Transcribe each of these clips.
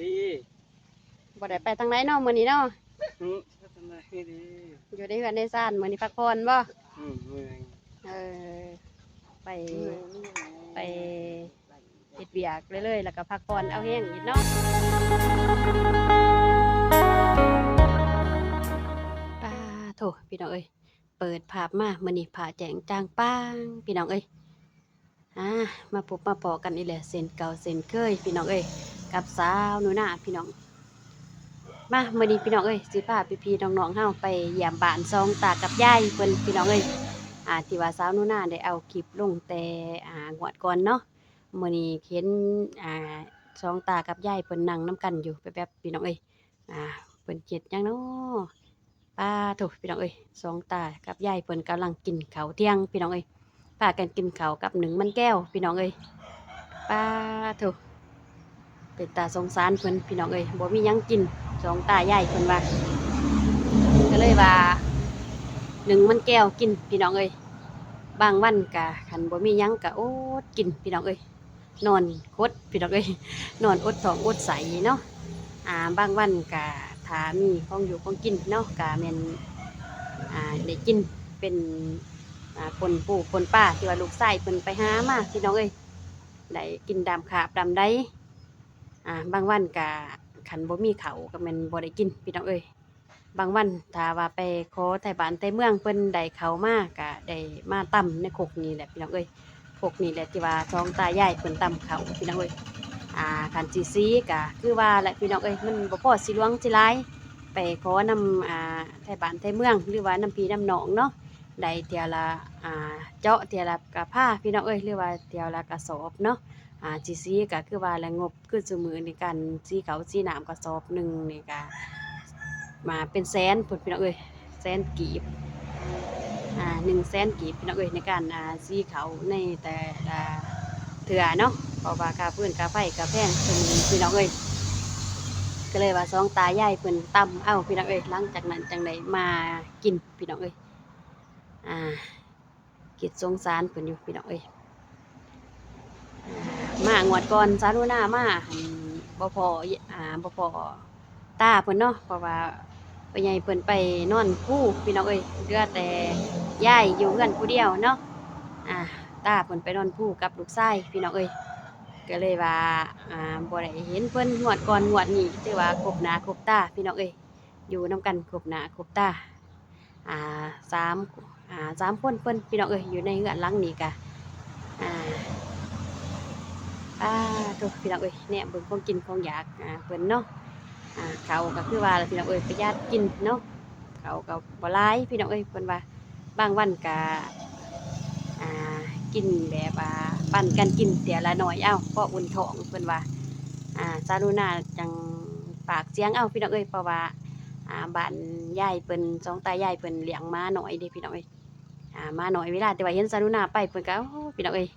ດີ ບໍ່ໄດ້ໄປທາງໃດເນາະມື້ນີ້ເນາະ? ອືມ ຢູ່ໃນເຮືອນໃນຊານ ມື້ນີ້ພັກຜ່ອນບໍ່? ອືມ ເມື່ອຍ ເອີ ໄປ ໄປເຮັດວຽກເລື້ອຍໆ ແລ້ວກໍພັກຜ່ອນເອົາແຮງອີກເນາະ. ປາໂທ້ ພີ່ນ້ອງເອີຍ ເປີດພາບມາ ມື້ນີ້ຟ້າແຈ້ງຈາງປາງ ພີ່ນ້ອງເອີຍ. ອາ ມາພົບມາພໍ້ກັນອີກແລ້ວ ເຊັ່ນເກົ່າເຊັ່ນເຄີຍ ພີ່ນ້ອງເອີຍ ກັບສາວໜູນາ ພີ່ນ້ອງ. ມາ ມື້ນີ້ ພີ່ນ້ອງເອີຍ ຊິພາພີ່ໆນ້ອງໆເຮົາໄປຢ້ຽມບ້ານສອງຕາກັບຍາຍເພິ່ນ ພີ່ນ້ອງເອີຍ ອາ ທີ່ວ່າສາວໜູນາໄດ້ເອົາຄລິບລົງແຕ່ ອາ ງວດກ່ອນເນາະ. ມື້ນີ້ເຫັນ ອາ ສອງຕາກັບຍາຍເພິ່ນນັ່ງນຳກັນຢູ່ແປັບໆ ພີ່ນ້ອງເອີຍ. ອາ ເພິ່ນເຮັດຫຍັງເນາະ? ປາໂທ້ ພີ່ນ້ອງເອີຍ ສອງຕາກັບຍາຍເພິ່ນກຳລັງກິນເຂົ້າທ່ຽງ ພີ່ນ້ອງເອີຍ ພາກັນກິນເຂົ້າກັບໜຶ້ງມັນແກ້ວ ພີ່ນ້ອງເອີຍ. ປາໂທ້ ເປັນຕາສົງສານເພິ່ນ ພີ່ນ້ອງເອີຍ ບໍ່ມີຫຍັງກິນ ສອງຕາຍາຍເພິ່ນວ່າ ກໍເລີຍວ່າໜຶ້ງມັນແກ້ວກິນ ພີ່ນ້ອງເອີຍ. ບາງວັນກະຄັນບໍ່ມີຫຍັງກະອົດກິນ ພີ່ນ້ອງເອີຍ. ນອນຄົດ ພີ່ນ້ອງເອີຍ ນອນອົດທ້ອງອົດໄສ້ເນາະ. ອາ ບາງວັນກະຖ້າມີຂອງຢູ່ຂອງກິນເນາະ ກະແມ່ນ ອາ ໄດ້ກິນເປັນ ອາ ປົ່ນປູ່ປົ່ນປາ ທີ່ວ່າລູກຊາຍເພິ່ນໄປຫາມາ ພີ່ນ້ອງເອີຍ ໄດ້ກິນດຳຄາບດຳໃດ. ອາ ບາງວັນກະຄັນບໍ່ມີເຂົ້າກະແມ່ນບໍ່ໄດ້ກິນ ພີ່ນ້ອງເອີຍ. ບາງວັນຖ້າວ່າໄປຂໍໄທບ້ານໄທເມືອງ ເພິ່ນໄດ້ເຂົ້າມາກະໄດ້ມາຕຳໃນຄົກນີ້ແຫຼະ ພີ່ນ້ອງເອີຍ. ຄົກນີ້ແຫຼະທີ່ວ່າສອງຕາຍາຍເພິ່ນຕຳເຂົ້າ ພີ່ນ້ອງເອີຍ. ອາ ຄັນຊິສີກະຄືວ່າແຫຼະ ພີ່ນ້ອງເອີຍ ມັນບໍ່ພໍຊິຫຼວງຊິຫຼາຍ ໄປຂໍນຳ ອາ ໄທບ້ານໄທເມືອງ ຫຼືວ່ານຳພີ່ນຳນ້ອງເນາະ ໄດ້ເທື່ອລະ ອາ ເຈາະເທື່ອລະກະພາ ພີ່ນ້ອງເອີຍ ຫຼືວ່າເທື່ອລະກະສອບເນາະ. ອາ ຊິສີກະຄືວ່າແຫຼະ ງົບ ຄືຊຸມື້ນີ້ການສີເຂົ້າສີນ້ຳກະສອບໜຶ່ງນີ້ກະມາເປັນແສນພຸ້ນ ພີ່ນ້ອງເອີຍ ແສນກີບ ອາ ໜຶ່ງແສນກີບ ພີ່ນ້ອງເອີຍ ໃນການ ອາ ສີເຂົ້າໃນແຕ່ລະເທື່ອເນາະ. ເພາະວ່າຄ່າຟືນຄ່າໄຟກະແພງ ພີ່ນ້ອງເອີຍ ກໍເລີຍວ່າສອງຕາຍາຍເພິ່ນຕຳເອົາ ພີ່ນ້ອງເອີຍ. ຫຼັງຈາກນັ້ນຈັ່ງໄດ້ມາກິນ ພີ່ນ້ອງເອີຍ ອາ ຄິດສົງສານເພິ່ນຢູ່ ພີ່ນ້ອງເອີຍ. ອາ ມາງວດກ່ອນສາວໜູນາມາ ອັນ ບໍ່ພໍ້ ອາ ບໍ່ພໍ້ຕາເພິ່ນເນາະ ເພາະວ່າພໍ່ໃຫຍ່ເພິ່ນໄປນອນພູ ພີ່ນ້ອງເອີຍ ເຫຼືອແຕ່ຍາຍຢູ່ເຮືອນຜູ້ດຽວເນາະ. ອາ ຕາເພິ່ນໄປນອນພູກັບລູກຊາຍ ພີ່ນ້ອງເອີຍ ກໍເລີຍວ່າ ອາ ບໍ່ໄດ້ເຫັນເພິ່ນງວດກ່ອນ ງວດນີ້ຖືວ່າຄົບໜ້າຄົບຕາ ພີ່ນ້ອງເອີຍ ຢູ່ນຳກັນຄົບໜ້າຄົບຕາ. ອາ ສາມ ອາ ສາມຄົນເພິ່ນ ພີ່ນ້ອງເອີຍ ຢູ່ໃນເຮືອນຫຼັງນີ້ກະ ອາ ປາໂທ້ ພີ່ນ້ອງເອີຍ ແນມເບິ່ງຂອງກິນຂອງຢາກ ອາ ເພິ່ນເນາະ. ອາ ເຂົ້າກໍຄືວ່າແຫຼະ ພີ່ນ້ອງເອີຍ ປະຢັດກິນເນາະ ເຂົ້າກໍບໍ່ຫຼາຍ ພີ່ນ້ອງເອີຍ ເພິ່ນວ່າ. ບາງວັນກະ ອາ ກິນແບບວ່າປັນກັນກິນເທື່ອລະໜ້ອຍເອົາ ພໍອຸ່ນທ້ອງ ເພິ່ນວ່າ. ອາ ສາວໜູນາຈັ່ງປາກສຽງເອົາ ພີ່ນ້ອງເອີຍ ເພາະວ່າ ອາ ບ້ານຍາຍເພິ່ນ ສອງຕາຍາຍເພິ່ນລ້ຽງໝານ້ອຍເດ້ ພີ່ນ້ອງເອີຍ. ອາ ໝານ້ອຍເວລາແຕ່ວ່າເຫັນສາວໜູນາໄປ ເພິ່ນກໍ ໂອ້ ພີ່ນ້ອງເອີຍ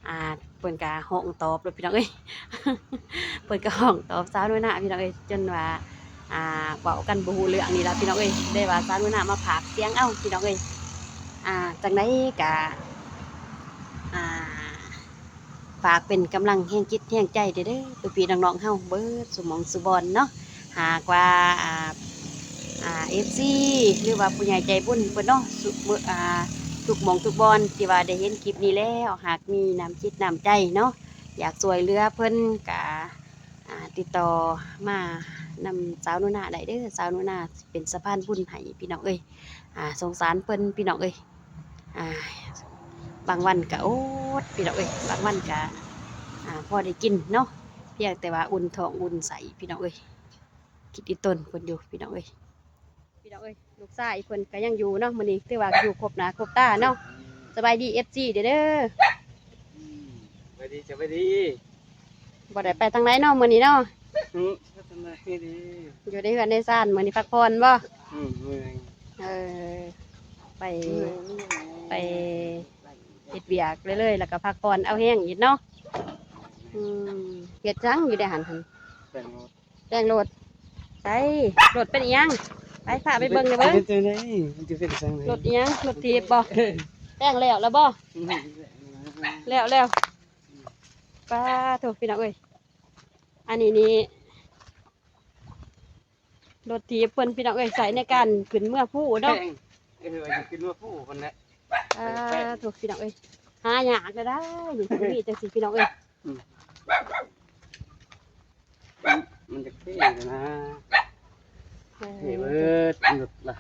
ອາ ເພິ່ນກໍຮ້ອງຕອບໂລດ ພີ່ນ້ອງເອີຍ ເພິ່ນກໍຮ້ອງຕອບສາວໜູນາ ພີ່ນ້ອງເອີຍ ຈົນວ່າ ອ່າ ເວົ້າກັນບໍ່ຮູ້ເລື່ອງນີ້ລະ ພີ່ນ້ອງເອີຍ ໄດ້ວ່າສາວໜູນາມາພາກສຽງເອົາ ພີ່ນ້ອງເອີຍ. ອ່າ ຈັ່ງໃດກະ ອ່າ ຝາກເປັນກຳລັງແຮງຈິດແຮງໃຈເດີ້ ພີ່ໆນ້ອງໆເຮົາເບິດສູ່ໝ່ອງສູ່ບ່ອນເນາະ. ຫາກວ່າ ອ່າ ອ່າ ເອັຟຊີ ຫຼືວ່າຜູ້ໃຫຍ່ໃຈບຸນເພິ່ນເນາະ ທຸກ ອ່າ ທຸກໝ່ອງທຸກບ່ອນທີ່ວ່າໄດ້ເຫັນຄລິບນີ້ແລ້ວ ຫາກມີນ້ຳຈິດນ້ຳໃຈເນາະ ຢາກຊ່ວຍເຫຼືອເພິ່ນກະ ອ່າ ຕິດຕໍ່ມານຳສາວໜູນາໄດ້ເດີ້ ສາວໜູນາເປັນສະພານບຸນໃຫ້ ພີ່ນ້ອງເອີຍ. ອ່າ ສົງສານເພິ່ນ ພີ່ນ້ອງເອີຍ. ອ່າ ບາງວັນກະອົດ ພີ່ນ້ອງເອີຍ ບາງວັນກະ ອ່າ ພໍໄດ້ກິນເນາະ ພຽງແຕ່ວ່າອຸ່ນທ້ອງອຸ່ນໄສ້ ພີ່ນ້ອງເອີຍ. ຄິດອີ່ຕົນເພິ່ນຢູ່ ພີ່ນ້ອງເອີຍ. ພີ່ນ້ອງເອີຍ ລູກຊາຍເພິ່ນກໍຍັງຢູ່ເນາະ ມື້ນີ້ຖືວ່າຢູ່ຄົບໜ້າຄົບຕາເນາະ. ສະບາຍດີ ເອັຟຊີ ເດີ້ ເດີ້. ອືມ ສະບາຍດີ ສະບາຍດີ. ບໍ່ໄດ້ໄປທາງໃດເນາະມື້ນີ້ເນາະ? ອືມ ສະບາຍດີ. ຢູ່ໃນເຮືອນໃນຊານ ມື້ນີ້ພັກຜ່ອນບໍ່? ອືມ ເມື່ອຍ. ເອີ ໄປ ເມື່ອຍ ໄປເຮັດວຽກເລື້ອຍໆ ແລ້ວກໍພັກຜ່ອນເອົາແຮງອີກເນາະ. ອືມ ເຮັດຫຍັງຢູ່ໃນຫັ້ນ? ແຕ່ງລົດ ແຕ່ງລົດ. ໃສ ລົດເປັນອີ່ຫຍັງ? ໄປ ພາໄປເບິ່ງແດ່ເບິ່ງ. ມັນຈະເປັນຈັ່ງໃດ? ມັນຈະເປັນຈັ່ງໃດ? ລົດອີ່ຫຍັງ? ລົດຖີບບໍ່? ແຕ່ງແລ້ວລະບໍ່? ອືມ ແລ້ວ ແລ້ວ ແລ້ວ. ປາໂທ້ ພີ່ນ້ອງເອີຍ ອັນນີ້ນີ້ ລົດຖີບເພິ່ນພີ່ນ້ອງເອີຍ ໃຊ້ໃນການຂຶ້ນເມືອພູເນາະ. ແພງ ເອີ ວ່າຊິຂຶ້ນເມືອພູເພິ່ນແຫຼະ. ອ່າ ໂທ້ ພີ່ນ້ອງເອີຍ ຫາຍາກໄດ້ ນີ້ ມີຈັ່ງຊີ້ພີ່ນ້ອງເອີຍ. ອືມ ມັນຈະເທ່ນະ ເອີ ເທ່ເບີດ ຫຼຸດລະ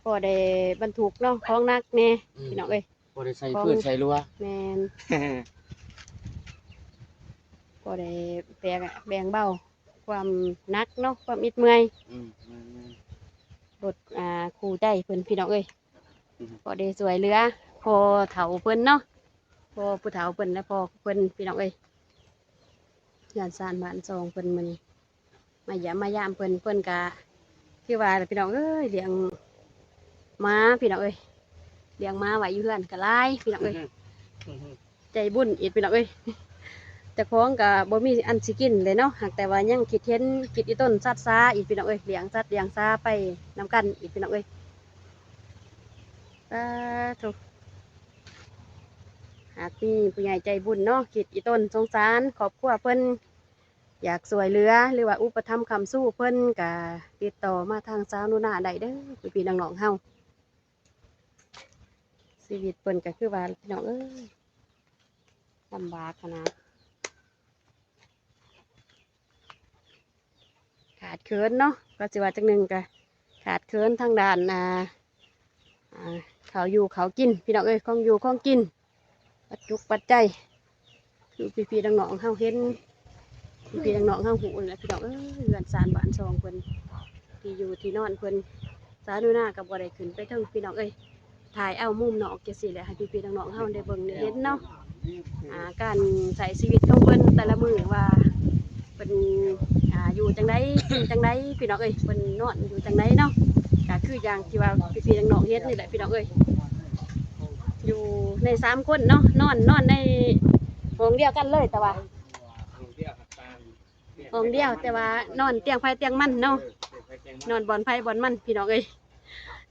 ພໍໄດ້ບັນທຸກເນາະ ຂອງໜັກແດ່ ອືມ ພີ່ນ້ອງເອີຍ. ພໍໄດ້ໃສ່ເຟືອກໃສ່ລົວ ແມ່ນ ພໍໄດ້ແບງ ແບ່ງເບົາຄວາມໜັກເນາະ ຄວາມອິດເມື່ອຍ. ອືມ ແມ່ນໆ ລົດ ອ່າ ຄູ່ໃຈເພິ່ນພີ່ນ້ອງເອີຍ. ອືມ ພໍໄດ້ຊ່ວຍເຫຼືອພໍ່ເຖົ້າເພິ່ນເນາະ ພໍ່ຜູ້ເຖົ້າເພິ່ນ ແລະພໍ່ເພິ່ນພີ່ນ້ອງເອີຍ. ເຮືອນຊານບ້ານຊ່ອງເພິ່ນ ມື້ນີ້ມາຢ້ຽມມາຢາມເພິ່ນ ເພິ່ນກະຄືວ່າແຫຼະພີ່ນ້ອງເອີຍ ລ້ຽງໝາພີ່ນ້ອງເອີຍ ລ້ຽງໝາໄວ້ຢູ່ເຮືອນກະຫຼາຍພີ່ນ້ອງເອີຍ. ອືຮຶ ໃຈບຸນອີກພີ່ນ້ອງເອີຍ ເຈົ້າຂອງກະບໍ່ມີອັນຊິກິນເລີຍເນາະ ຫາກແຕ່ວ່າຍັງຄິດເຫັນ ຄິດອີ່ຕົນສັດສາອີກພີ່ນ້ອງເອີຍ ລ້ຽງສັດລ້ຽງສາໄປນຳກັນອີກພີ່ນ້ອງເອີຍ. ສາທຸ ຫາກມີຜູ້ໃຫຍ່ໃຈບຸນເນາະ ຄິດອີ່ຕົນສົງສານຄອບຄົວເພິ່ນ ຢາກຊ່ວຍເຫຼືອ ຫຼືວ່າອຸປະຖຳຄ້ຳຊູເພິ່ນ ກະຕິດຕໍ່ມາທາງສາວໜູນາໄດ້ເດີ ພີ່ໆນ້ອງໆເຮົາ. ຊີວິດເພິ່ນກະຄືວ່າແຫຼະພີ່ນ້ອງເອີຍ ລຳບາກຂະໜາດ. ຂາດເຂີນເນາະ ກໍຊິວ່າຈັ່ງໜຶ່ງກໍຂາດເຂີນທາງດ້ານ ອ່າ ອ່າ ເຂົ້າຢູ່ເຂົ້າກິນພີ່ນ້ອງເອີຍ ຂອງຢູ່ຂອງກິນ ປັດຈຸກປັດໄຈ ຄືພີ່ໆນ້ອງໆເຮົາເຫັນ ພີ່ໆນ້ອງໆເຮົາຮູ້ແຫຼະພີ່ນ້ອງເອີຍ. ເຮືອນຊານບ້ານຊ່ອງເພິ່ນ ທີ່ຢູ່ທີ່ນອນເພິ່ນ ສາວໜູນາກໍບໍ່ໄດ້ຂຶ້ນໄປເທິງພີ່ນ້ອງເອີຍ. ຖ່າຍເອົາມຸມນອກຈັ່ງຊີ້ແຫຼະ ໃຫ້ພີ່ໆນ້ອງໆເຮົາໄດ້ເບິ່ງໄດ້ເຫັນເນາະ ອ່າ ການໃຊ້ຊີວິດຂອງເພິ່ນແຕ່ລະມື້ວ່າເພິ່ນ ອ່າ ຢູ່ຈັ່ງໃດ ກິນຈັ່ງໃດພີ່ນ້ອງເອີຍ ເພິ່ນນອນຢູ່ຈັ່ງໃດເນາະ. ກະຄືຢ່າງທີ່ວ່າພີ່ໆນ້ອງໆເຫັນນີ້ແຫຼະພີ່ນ້ອງເອີຍ ຢູ່ໃນສາມຄົນເນາະ ນອນ ນອນໃນຫ້ອງດຽວກັນເລີຍ ແຕ່ວ່າ ຫ້ອງດຽວ ແຕ່ວ່ານອນຕຽງໃຜຕຽງມັນເນາະ ນອນບ່ອນໃຜບ່ອນມັນພີ່ນ້ອງເອີຍ.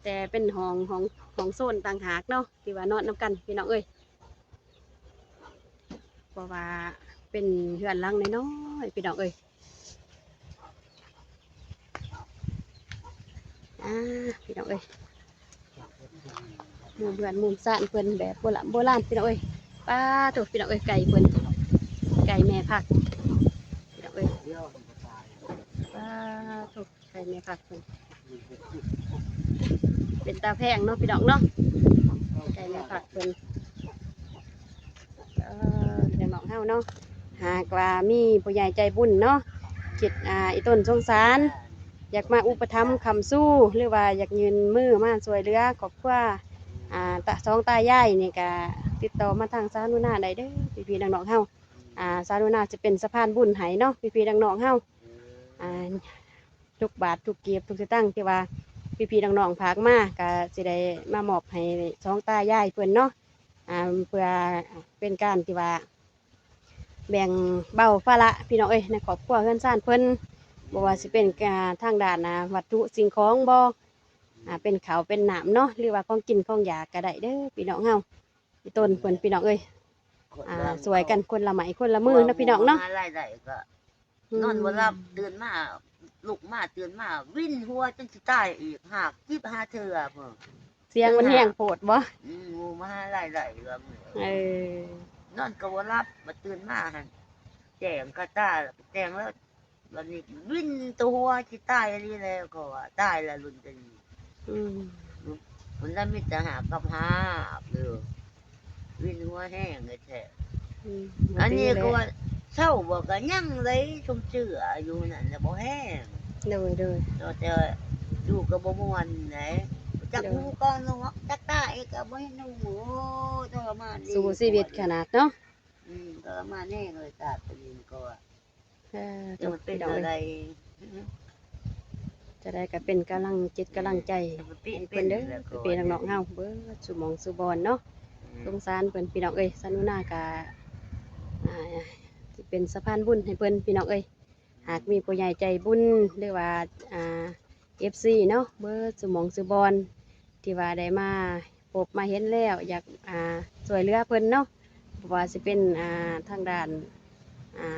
ແຕ່ເປັນຫ້ອງ ຫ້ອງ ຫ້ອງໂຊນຕ່າງຫາກເນາະ ທີ່ວ່ານອນນຳກັນພີ່ນ້ອງເອີຍ ເພາະວ່າເປັນເຮືອນຫຼັງນ້ອຍໆພີ່ນ້ອງເອີຍ. ອ່າ ພີ່ນ້ອງເອີຍ ມຸມເຮືອນມຸມຊານເພິ່ນແບບໂບລານໂບລານພີ່ນ້ອງເອີຍ. ປາໂທ້ ພີ່ນ້ອງເອີຍ ໄກ່ເພິ່ນ ໄກ່ແມ່ພັກພີ່ນ້ອງເອີຍ. ປາໂທ້ ໄກ່ແມ່ພັກເພິ່ນ ເປັນຕາແພງເນາະພີ່ນ້ອງເນາະ ໄກ່ແມ່ພັກເພິ່ນ. ເອີ ພີ່ນ້ອງເຮົາເນາະ ຫາກວ່າມີຜູ້ໃຫຍ່ໃຈບຸນເນາະ ຄິດ ອ່າ ອີ່ຕົນສົງສານ ຢາກມາອຸປະຖຳຄ້ຳຊູ ຫຼືວ່າຢາກຍື່ນມືມາຊ່ວຍເຫຼືອຄອບຄົວ ອ່າ ຕາ ສອງຕາຍາຍນີ້ ກະຕິດຕໍ່ມາທາງສາວໜູນາໄດ້ເດີ ພີ່ໆນ້ອງໆເຮົາ. ອ່າ ສາວໜູນາຊິເປັນສະພານບຸນໃຫ້ເນາະ ພີ່ໆນ້ອງໆເຮົາ. ອ່າ ທຸກບາດທຸກກີບທຸກສະຕັງທີ່ວ່າພີ່ໆນ້ອງໆຝາກມາ ກະຊິໄດ້ມາມອບໃຫ້ສອງຕາຍາຍເພິ່ນເນາະ ອ່າ ເພື່ອເປັນການທີ່ວ່າແບ່ງເບົາພາລະພີ່ນ້ອງເອີຍ ໃນຄອບຄົວເຮືອນຊານເພິ່ນ ບໍ່ວ່າຊິເປັນ ອ່າ ທາງດ້ານ ອ່າ ວັດຖຸສິ່ງຂອງບໍ ອ່າ ເປັນເຂົ້າເປັນນ້ຳເນາະ ຫຼືວ່າຂອງກິນຂອງຢາກກະໄດ້ເດີພີ່ນ້ອງເຮົາ. ອີ່ຕົນເພິ່ນພີ່ນ້ອງເອີຍ ອ່າ ຊ່ວຍກັນຄົນລະໄມ້ຄົນລະມືເນາະພີ່ນ້ອງເນາະ. ຫາລາຍໄດ້ກໍ ອືມ ນອນບໍ່ຫຼັບ ຕື່ນມາ ລຸກມາຕື່ນມາວິນຫົວຈົນຊິຕາຍອີກ ຫາກຈິບຫາເທື່ອພຸ້ນ. ສຽງມັນແຮງໂພດບໍ? ອືມ ງູມາຫາລາຍໄດ້ວ່າມື້ ເອີ ນອນກໍບໍ່ຫຼັບ ມາຕື່ນມາຫັ້ນແຈ້ງກະຕາ ແຈ້ງແລ້ວ ບາດນີ້ວິນຕົວຫົວຊິຕາຍອີ່ຫຼີແລ້ວ ກໍວ່າຕາຍລະລຸນຕົວນີ້. ອືມ ມັນລະມີແຕ່ຫາບກັບຫາບຢູ່ ວິນຫົວແຮງແທ້ໆ. ອືມ ອັນນີ້ກໍວ່າເຊົາບໍ່ ກໍຍັງເລີຍ ຊົມເຊື້ອຢູ່ນັ້ນລະບໍ່ແຮງ. ໂດຍໆ ແຕ່ຢູ່ກໍບໍ່ມ່ວນໃດ ຈັກ ໂດຍ ຫູກໍໜວກ ຈັກຕາອີກກໍບໍ່ເຫັນຫູ. ໂອ້ ທໍລະມານ ສູ້ຊີວິດຂະໜາດເນາະ. ອືມ ກໍລະມານແຮງເລີຍ ຊາດຕົວນີ້ກໍວ່າ ເອີ ແຕ່ມັນເປັນແນວໃດ ຈັ່ງໃດກໍເປັນກຳລັງຈິດກຳລັງໃຈໃຫ້ເພິ່ນເດີ ພີ່ນ້ອງໆເຮົາເບິດສູ່ໝ່ອງສູ່ບ່ອນເນາະ. ອືມ ສົງສານເພິ່ນພີ່ນ້ອງເອີຍ. ສາວໜູນາກໍ ອ່າ ຊິເປັນສະພານບຸນໃຫ້ເພິ່ນພີ່ນ້ອງເອີຍ. ຫາກມີຜູ້ໃຫຍ່ໃຈບຸນ ຫຼືວ່າ ອ່າ ເອັຟຊີເນາະ ເບິດສູ່ໝ່ອງສູ່ບ່ອນ ທີ່ວ່າໄດ້ມາພົບມາເຫັນແລ້ວ ຢາກ ອ່າ ຊ່ວຍເຫຼືອເພິ່ນເນາະ ບໍ່ວ່າຊິເປັນ ອ່າ ທາງດ້ານ ອ່າ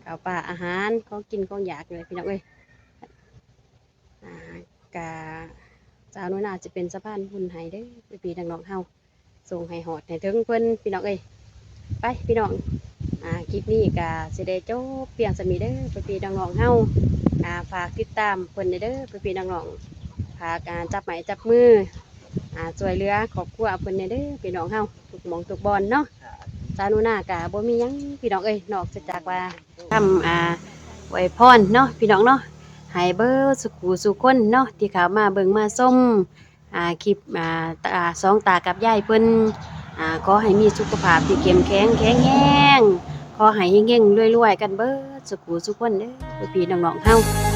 ເຂົ້າປາອາຫານ ຂອງກິນຂອງຢາກນີ້ແຫຼະພີ່ນ້ອງເອີຍ. ກະສາວໜູນາຈະເປັນສະພານບຸນໃຫ້ເດີພີ່ໆນ້ອງໆເຮົາ ສົ່ງໃຫ້ຮອດໃຫ້ເຖິງເພິ່ນພີ່ນ້ອງເອີຍ. ໄປພີ່ນ້ອງ ອ່າ ຄລິບນີ້ກະຊິໄດ້ຈົບພຽງສ່ຳນີ້ເດີພີ່ໆນ້ອງໆເຮົາ. ອ່າ ຝາກຕິດຕາມເພິ່ນແດ່ເດີພີ່ໆນ້ອງໆ ຝາກ ອ່າ ຈັບໄມ້ຈັບມື ອ່າ ຊ່ວຍເຫຼືອຄອບຄົວເພິ່ນແດ່ເດີພີ່ນ້ອງເຮົາ ທຸກໝ່ອງທຸກບ່ອນເນາະ. ສາວໜູນາກະບໍ່ມີຫຍັງພີ່ນ້ອງເອີຍ ນອກເສຍຈາກວ່າຄຳ ອ່າ ອວຍພອນເນາະພີ່ນ້ອງເນາະ ໃຫ້ເບິດສູ່ຜູ້ສູ່ຄົນເນາະ ທີ່ເຂົ້າມາເບິ່ງມາຊົມ ອ່າ ຄລິບ ອ່າ ຕາ ສອງຕາກັບຍາຍເພິ່ນ ອ່າ ຂໍໃຫ້ມີສຸຂະພາບທີ່ເຂັ້ມແຂງແຂງແຮງ ຂໍໃຫ້ເຮັງໆລວຍໆກັນເບິດສູ່ຜູ້ສູ່ຄົນເດີພີ່ນ້ອງໆເຮົາ.